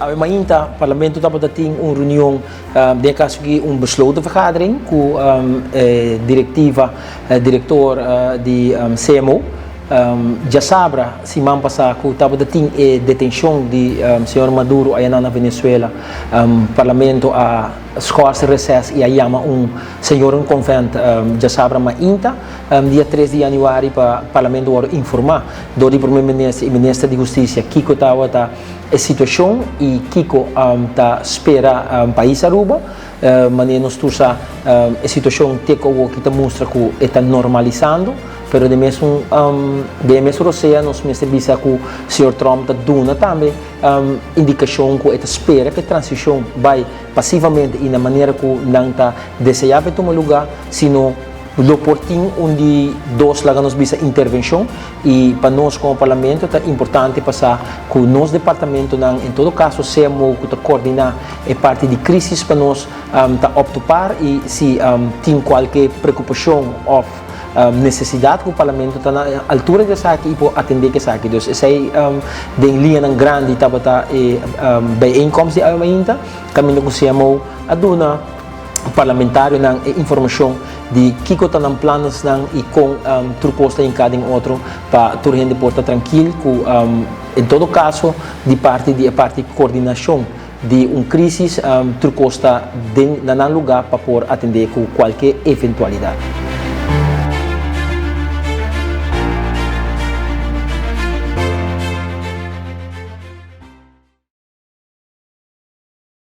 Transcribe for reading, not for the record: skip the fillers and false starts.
Awe mainta Parlamento tabata tin un reunion, den e caso aki un besloten vergadering cu e directiva, director di CMO. Djasabra siman pasa cu tabata tin e detencion di señor Maduro ayanan na Venezuela, Parlamento a schors reces y a yama un señorenconvent djasabra mainta, dia 3 di januari pa Parlamento worde informa door di Prome Minister y Minister di Husticia kico tabata e situacion y kico ta spera pais Aruba. Manera nos tur sa e situacion te cu awoki ta mustra cu e ta normalisando, pero den mesun den e mesun rosea nos mester bisa cu señor Trump ta duna tambe indicacion cu e ta spera cu e transicion bay pasivamente y na manera cu nan ta desea pa e tuma luga, sino lo por tin un di dos laga nos bisa intervencion y pa nos como Parlamento ta importante pa sa cu nos departamentonan, en todo caso CMO cu ta coordina e parti di crisis pa nos, ta up to par y si tin cualke preocupacion of necesidad cu Parlamento ta na altura di esaki y por atende cu esaki. Dus esey den liñanan grandi tabata e bijeenkomst di awe mainta caminda cu CMO a duna parlamentarionan e informacion di kico ta nan planesnan y con tur cos ta hinca den otro pa tur hende por ta trankil cu en todo caso di parti di e parti coordinacion di un crisis tur cos ta den na nan lugar pa por atende cu cualke eventualidad.